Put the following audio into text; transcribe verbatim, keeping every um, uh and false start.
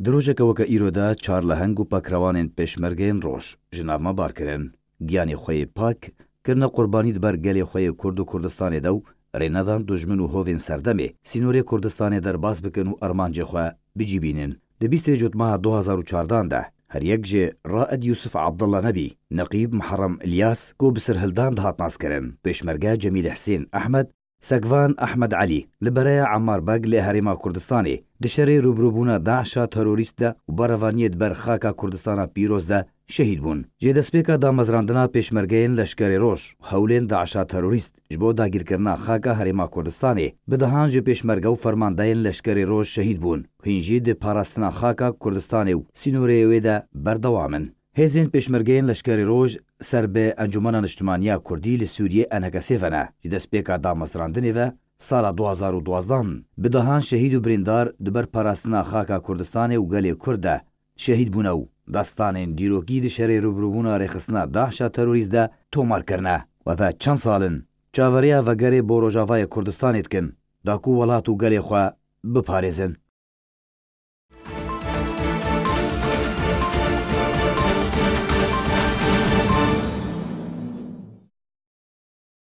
Di rojeke weke îro de çar leheng û pekrewanên Pêşmergeyên Roj ji nav me bar kirin. Giyanê xwe yê pak kirine qurbanî di ber gelê xwe yê Kurd û Kurdistanê de û rê nedan dujmin û hovên serdemê sînorê Kurdistanê derbas bikin û armancê xwe bi cî bînin. Di bîstê Cotmeha du hazar û çardan de her yek ji Raed Yusuf Abdullah Nebî, Neqîb Muharrem Ilyas ku bi sirhildan dihat naskirin, Pêşmerge Cemîl Husên Ehmed, Sekvan Ehmed Elî, li bereya Emmar Beg li Herêma Kurdistanê di şerê rûbirûbûna DAIŞa terorîst de û berevaniyê di ber xaka Kurdistana pîroz de şehîd bûn. Ji destpêka damezrandina Pêşmergeyên Leşkerê Roj, hewlên DAIŞa terorîst ji bo dagîrkirina xaka Herêma Kurdistanê, bi dehan ji Pêşmerge û fermandeyên Leşkerê Roj şehîd bûn. Hîn jî di parastina xaka Kurdistanê û sînoreyê wê de berdewam in. Hêzên Pêşmergeyên Leşkerê Roj ser bi Encûmena Niştimaniya Kurdî li Sûriyê, ENHKSê ve ne. Ji destpêka damezrandinê ve sala du hazar û duwazdeh bi dehan şehîd û birîndar di ber parastina xaka Kurdistanê û gelê Kurd de şehîd bûne û destanên dîrokî di şerê rûbirûbûna rêxistina DAIŞa terorîst de tomar kirine. Weve çend sal in çaveriya vegerê bo Rojavayê Kurdistanê dikin, da ku welat û gelê xwe biparêzin.